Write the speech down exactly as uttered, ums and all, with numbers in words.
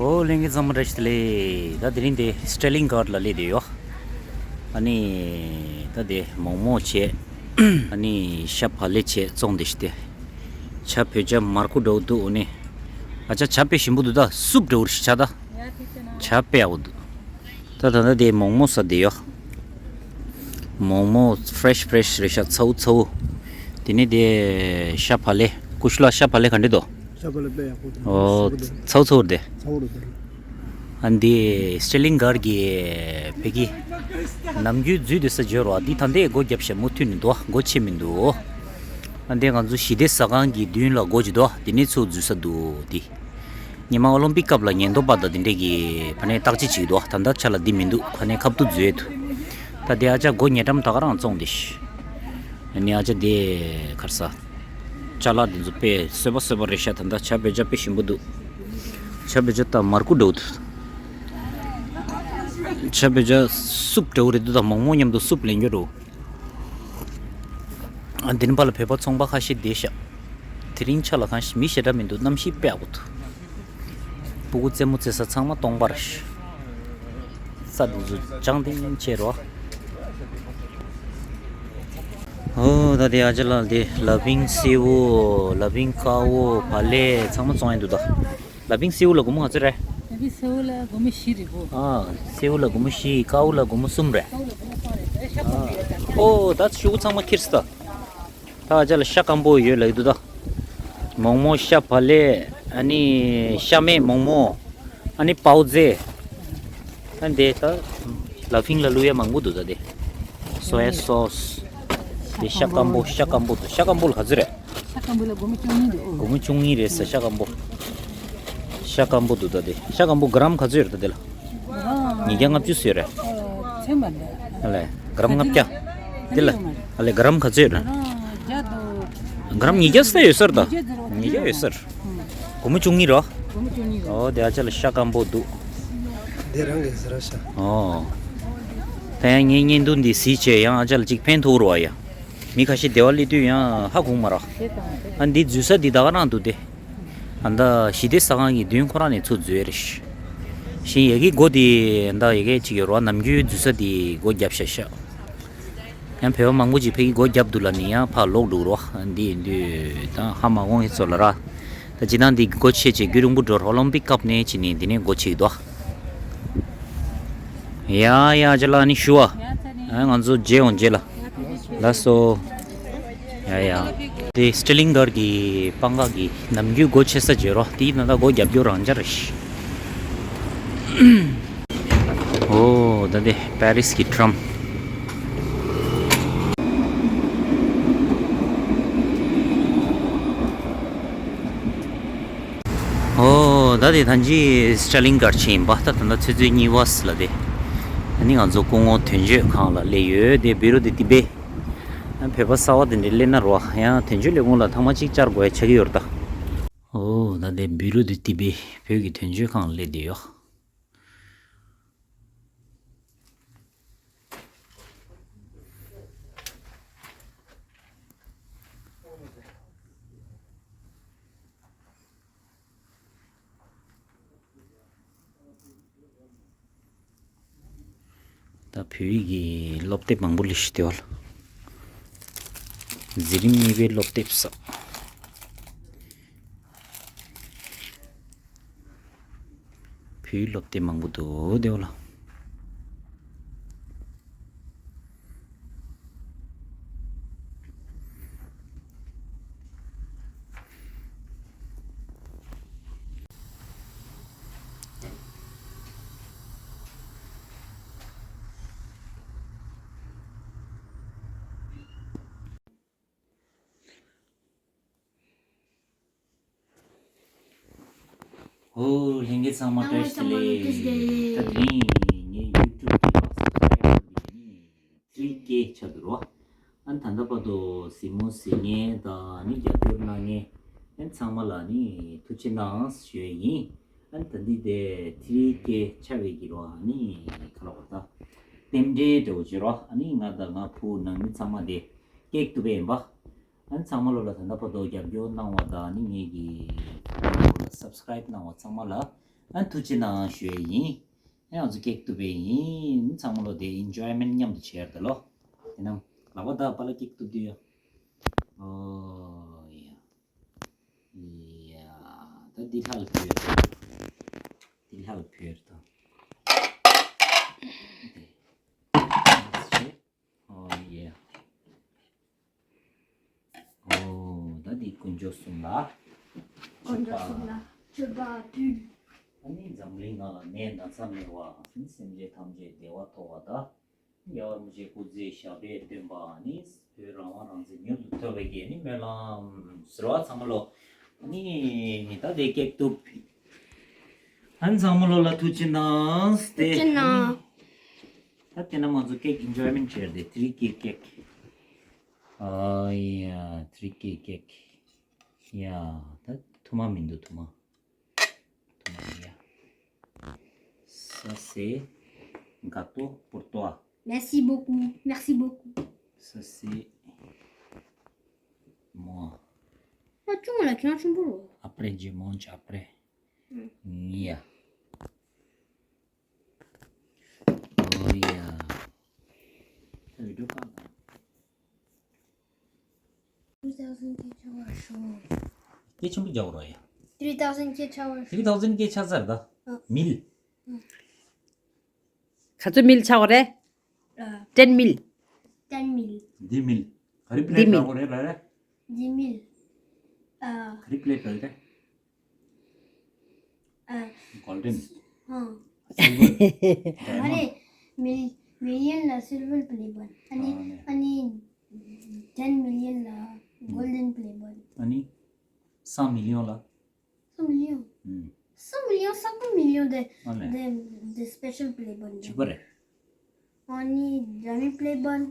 ཨོ་ལྷན་རྒྱས་ཚང་མ་བཀྲ་ཤིས་བདེ་ལེགས། ད་དེ་རིང་དེ་སི་ཊེ་ལིང་གྷར་ལ་སླེབས་བསྡད་ཡོད། ཨ་ནི་ད་དེ་མོག་མོག་བྱས། ཨ་ནི་ཤ་བག་ལེབ་བྱས་བཙོང་བསྡད་ཤག་དེ། ཇ་བོད་ཇ་མར་ཁུ་འདྲ་བོ་འདུག་ཨ་ནི། ཨ་ཅག་ཇ་དཔེ་ཞིམ་པོ་འདུག་ད་སུབ་འདྲ་བོ་ཞིག་ཆགས་ད། ཇ་དཔེ་ཡག་པོ་འདུག་ད་ད་ལྟ་དེ་མོག་མོག་ཟ་བསྡད་ཡོད། མོག་མོག་ཕི་རེ་ཤི་ཕི་རེ་ཤི་རེད་ཤག་ཚ་བོ་ཚ་བོ། དེ་ནས་དེ་ཤ་བག་ལེབ། ཀུ་ཤུ་ལགས་ཤ་བག་ལེབ་ག་འདྲ་འདུག་ཤ་བག་ལེབ་དཔེ་ཡག་པོ་འདུག་ཨོ། ཞིམ་པོ་འདུག་ཚ་བོ་ཚ་བོ་རེད་དེ། ཚ་བོ་རེད་དེ། ཨ་འདི་སི་ཊེ་ལིང་གྷར་གྱི་བོད་ཀྱི་ནམ་རྒྱུན་འཛུལ་སྡོད་ས་བརྗོད་རོགས། འདི་ད་ལྟའི་སྒོ་བརྒྱབ་ཤག་མུ་མཐུད་ནས་འདུག་སྒོ་ཕྱེ་མི་འདུག་ཨ་འདི་ང་ཚོ་ཞི་བདེ་ཟ་ཁང་གི་མདུན་ལ་སྒོ་ཅིག་འདུག་དེ་ནས་ཚུར་འཛུལ་ས་འདུག་འདི། ཉི་མ་ཨོ་ལིམ་པིག་སྐབས་ལ་ཉེན་རྟོག་པ་དང་དེ་འདྲས་ཀྱིས་ཕ་ནས་བརྟག་དཔྱད་བྱེད་ཀྱི་འདུག་ད་ལྟ་ཆ་ལ་འདི་མི་འདུག་ཁ་ནས་ཁ་ཐུག་འཛུལ་ཡས་འདུག་ད་དེ་ཨ་ཅག་སྒོ་ཉེ་འགྲམ་ད་ག་རང་བཙོང་བསྡད་ཤག་ཨ་ནི་ཨ་ཅག་དེ་ག་རེ་ཟ། ཅ་ལག་དེ་ཚོ་དཔེ་བཟོས་པ་བཟོས་པ་རེད་ཤག་ད་ལྟ་ཇ་བོད་ཇ་དཔེ་ཞིམ་པོ་འདུག་ཇ་བོད་ཇ་ད་མར་ཁུ་འདྲ་བོ་འདུག་ཇ་བོད་ཇ་སུབ་འདྲ་བོ་རེད་འདུག་ད་མོག་མོག་མཉམ་དུ་སུབ་ལེན་རྒྱུ་འདྲ་བོ། ཨ་འདི་ནི་པ་ལ་བོད་པ་ཚོང་པ་ཁ་ཤས་བསྡད་ཤག་དེ་རིང་ཆ་ལ་གང་ཞིག་མི་ཞེ་དྲག་མི་འདུག་གནམ་གཤིས་དཔེ་ཡག་པོ་འདུག་སྤུ་གུ་རྩེད་མོ་རྩེ་ས་ཚང་མ་སྟོང་པ་རེད། ས་འདི་ཚོ་ལྗང་ལྗང་བྱས་རོ། ཨོ་ད་དེ་ཨ་ཅག་ལགས་དེ་ལ་ཕིང་སེའུ། ལ་ཕིང་དཀར་པོ་བག་ལེབ་ཚང་མ་བཙོང་ཡས་འདུག་ད། ལ་ཕིང་སེའུ་ལ་སྒོར་མོ་ག་ཚོད་རེད། ལ་ཕིང་སེའུ་ལ་སྒོར་མོ་བཞི་རེད་བུ། ཨ་སེའུ་ལ་སྒོར་མོ་བཞི། དཀར་པོ་ལ་སྒོར་མོ་གསུམ་རེད། དཀར་པོ་ལ་སྒོར་མོ་གསུམ་རེད། ཨོ་ད་ཤོག་བུ་ཚང་མ་ཁྱེར་སོང་ད། ད་ཨ་ཅག་ལ་ཤ་སྐམ་པོ་ཡོད་ལབ་ཀྱི་འདུག་ད། མོག་མོག་ཤ་བག་ལེབ། ཨ་ནི་ཤ་མེད་མོག་མོག་ཨ་ནི་པའོ་ཙེ། ཨ་འདི་ད་ལ་ཕིང་ལ་བླུག་ཡ་མང་པོ་འདུག་ད་དེ། སོ་ཡ་སོ་སི། དེ་ཤ་སྐམ་པོ། ཤ་སྐམ་པོ་འདུག་ཤ་སྐམ་པོ་ལ་ག་ཚོད་རེད། ཤ་སྐམ་པོ་ལ་སྒོར་མོ་བཅུ་གཉིས་འདུག་སྒོར་མོ་བཅུ་གཉིས་རེད་ཟེར། ཤ་སྐམ་པོ། ཤ་སྐམ་པོ་འདུག་ད་དེ། ཤ་སྐམ་པོ་གྲམ་ག་ཚོད་ཡོད་རེད་ད་དེ་ལ། ཉིས་བརྒྱ་ལྔ་བཅུ་ཟེར་རེད། ཨ་ལས་གྲམ་ལྔ་བརྒྱ། དེ་ལ་ཨ་ལས་གྲམ་ག་ཚོད་ཡོད་རེད། གྲམ་ཉིས་བརྒྱ་ས་ཡོད་ས་རེད་ད། ཉིས་བརྒྱ་ཡོད་ས་རེད། སྒོར་མོ་བཅུ་གཉིས་རོ། ཨོ་དེ་ཨ་ཅག་ལ་ཤ་སྐམ་པོ་འདུག་དེ་རང་གི་ཟེར་ཤ། ཨོ། ད་ཡང་ངའི་བརྙན་ཐུང་འདི་གཟིགས་བྱས་ཡང་ཨ་ཅག་ལ་ཅིག་ཕན་ཐོགས་རོགས་ཡ། མི་ཁ་ཤས་སྡེ་བ་སླེབས་དུས་ཡང་ཧ་གོ་མ་རེད། ཨ་འདི་འཛུལ་ས་འདི་ད་ག་རང་འདུག་སྟེ། ཨ་ད་ཞི་བདེ་ཟ་ཁང་གི་མདུན་ཁོ་རང་ནས་ཚུར་འཛུལ་ཡས་རེད། གཞན་ཡ་གི་སྒོ་དེ་ད་ཡ་གི་ཅིག་ཡོད་རོ། ནམ་རྒྱུན་འཛུལ་ས་དེ་སྒོ་བརྒྱབ་ཤག་ཤག་ཡང་བོད་པ་མང་པོ་ཅིག་ཕ་གི་སྒོ་བརྒྱབ་འདུག་ལབ་ནས་ཡང་ཕར་ལོག་འགྲོ་རོ། འདི་ཡིན་དུས་ད་ཧ་མ་གོ་མཁན་ཚོ་ལ་ར། ད་སྤྱིར་བཏང་འདི་སྒོ་ཕྱེ་བྱས་རྒྱུན་རིང་པོ་འགྲོ་རོ། ཨོ་ལིམ་པིག་སྐབས་ནས་བྱས་ནས་འདི་ནས་སྒོ་ཕྱེ་གི་འདུག་ཡ་ཡ་ཅ་ལག་ནི་ཞུ་བ། ཨ་ང་ཚོ་མཇལ་ཡོང་མཇལ་ལ། ལགས་སོ། ཡ་ཡ། དེ་སི་ཊེ་ལིང་གྷར་གྱི་སྤང་ཁ་གི་ནམ་རྒྱུན་སྒོ་ཕྱེ་ས་བརྗོད་རོ། དེའི་ནང་ད་སྒོ་རྒྱབ་སྐྱོར་རང་འཇགས་རེད། ཨོ་ད་དེ་པེ་རིས་ཀྱི་ཊམ། ཨོ་ད་དེ་ད་ཅི་སི་ཊེ་ལིང་གྷར་ཕྱིན་ཡིན་པ། ད་ད་ད་ཆུ་ཚོད་གཉིས་པ་ལ་དེ། ཨ་ནི་ང་ཚོ་སྐུ་ངོ་དོན་གཅོད་ཁང་ལ་སླེབས་ཡོད། དེ་བི་རུ་དེ་ཏི་བེ། ཨ་བོད་པ་གསར་པ་དེ་འདྲས་སླེབས་ན་རོ། ཡང་དོན་གཅོད་ལས་ཁུངས་ལ་ཐེངས་མ་གཅིག་བཅར་དགོས་ཡ་ཆགས་ཀྱི་ཡོད་རེད་ད། ཨོ་ད་དེ་བི་རུ་དེ་ཏི་བེ་བོད་ཀྱི་དོན་གཅོད་ཁང་ལ་སླེབས་བསྡད་ཡོད། ད་བོད་ཡིག་གི་སློབ་དེབ་མང་པོ་སླེབས་ཤག་དེ་བ་ལ། འཛིན་རིམ་གཉིས་པའི་སློབ་དེབ་ས། བོད་ཡིག་སློབ་དེབ་མང་པོ་འདུག་དེ་བ་ལ། ཨོ་ལྷན་རྒྱས་ཚང་མ་བཀྲ་ཤིས་བདེ་ལེགས། ད་དེ་རིང་ངའི་ཡུ་ཊུབ་གི་སབ་སི་ཀ་རའིབ་ཊར་དེ་ནི་ཐི་རི་ཀེ་ཆགས་འདུག་རོ། ཨ་ནི་ད་ལྟ་བར་དུ་གཟིགས་མོ་གཟིགས་མཁན་དང་ཨ་ནི་རྒྱབ་སྐྱོར་གནང་མཁན་ཨ་ནི་ཚང་མ་ལ་ནི་ཐུགས་རྗེ་གནང་ཞུ་ཡས་ཡིན། ཨ་ནི་ད་འདི་དེ་ཐི་རི་ཀེ་ཆགས་པའི་གི་རོ། ཨ་ནི་ག་ལ་བར་ད་རྟེན་འབྲེལ་འདྲ་བོ་བྱེད་རོ། ཨ་ནི་ང་དང་ང་བུ་ནང་མི་ཚང་མ་དེ་ཀེག་གཏུབ་པ་ཡིན་པ། ཨ་ནི་ཚང་མ་ལོ་ལ་ད་ལྟ་བར་དུ་རྒྱབ་སྐྱོར་གནང་བ་དང་ཨ་ནི་ངེད་ཀྱི་ལ་སབ་སི་ཀ་རའིབ་གནང་བ་ཚང་མ་ལ་ ཨ་ཐུགས་རྗེ་གནང་ཞུ་ཡས་ཡིན། ཨ་ང་ཚོ་ཀེག་གཏུབ་པ་ཡིན། ཚང་མ་ལོ་དེ་ཨིན་ཇོའི་མེན་ཊི་མཉམ་དུ་བྱེད་ཡ་རེད་ལོ། དེ་ནང་ལག་པ་དག་པ་ལ་ཀེག་གཏུབ་དུས་ཡ། ཨོ་ཡ། ཡ། ད་འདི་ལྷ་ལ་ཕུལ། འདི་ལྷ་ལ་ཕུལ་རེད་ད། ཨོ་ཡ། ཨོ། ད་འདི་དཀོན་མཆོག་གསུམ་ལ་དཀོན་མཆོག་གསུམ་ལ་མཆོད་པ་ཕུལ། ཨ་ནི་འཛམ་གླིང་ནང་ལ་ནད་ན་ཚ་མེད་པ། ཨ་ནི་སེམས་ཅན་ཐམས་ཅད་བདེ་བ་ཐོབ་པ་དང་། རྒྱལ་བ་རིན་པོ་ཆེའི་སྐུ་ཚེ་ཞབས་པད་བརྟན་པ། ཨ་ནི་བོད་རང་དབང་རང་བཙན་མྱུར་དུ་ཐོབ་པའི་གི་ཨ་ནི་སྨོན་ལམ་ཟེར་བ། ཚང་མ་ལོ་ཨ་ནི་ད་དེ་ཀེག་གཏུབ། ཨ་ནི་ཚང་མ་ལོ་ལ་ཐུགས་རྗེ་གནང་སྟེ། ཐུགས་རྗེ་གནང་། ད་དེ་ན་ང་ཚོ་ཀེག་ཨིན་ཇོའི་མེན་ཊི་བྱས་ཏེ། ཐི་རི་ཀེག་ཀེག་ཨ་ཡ། ཐི་རི་ཀེག་ཀེག་ཡ། ད་ཐུ་མ་མི་འདུག་ཐུ་མ། ཐུ་མ་ཡ། Ça c'est gâteau pour toi. Merci beaucoup. Merci beaucoup. Ça c'est moi. ཨ་ཅུང་ལ་ཁྱོད་ཆུང་པོ་རོ། Après, je mange après. ཡ། ཨོ་ཡ། ད་བི་ཌིའོ་ཁ་ལ། Three thousand སྐད་ཆ་བ་ཤོ། སྐད་ཆེན་པོ་རྒྱག་རོགས་ཡ། Three thousand སྐད་ཆ་བ་ཤོ། Three thousand སྐད་ཆ་ཚར་ད། ཨ། མིལ། ག་ཚོད་མིལ་ཆགས་པ་རེད། ཨ། ten mil. Ten mil. འདི་མིལ། ག་རེ་པི་ལེ་འདི་མིལ། རྒྱག་རོགས་རེད་ལ་རེད། འདི་མིལ། ཨ། ག་རེ་པི་ལེ་རྒྱག་རེད། ཨ། Golden. ཧང་། Silver. མ་རེད། མི་མི་ལི་ཡོན་ལ་སིལ་ཝར་པི་ལེ་བོན། ཨ་ནི། ཨ་ནི། ten million ལ་གོལ་ཌན་པི་ལེ་བོན། ཨ་ནི། cent million ལ། cent million. ཨུམ། cent million, cent million དེ། ཨ་ལས། དེ་དེ་སི་པེ་ཤལ་པི་ལེ་བོན་རེད། གཅིག་པ་རེད། ཨ་ནི་ཌ་མི་པི་ལེ་བོན།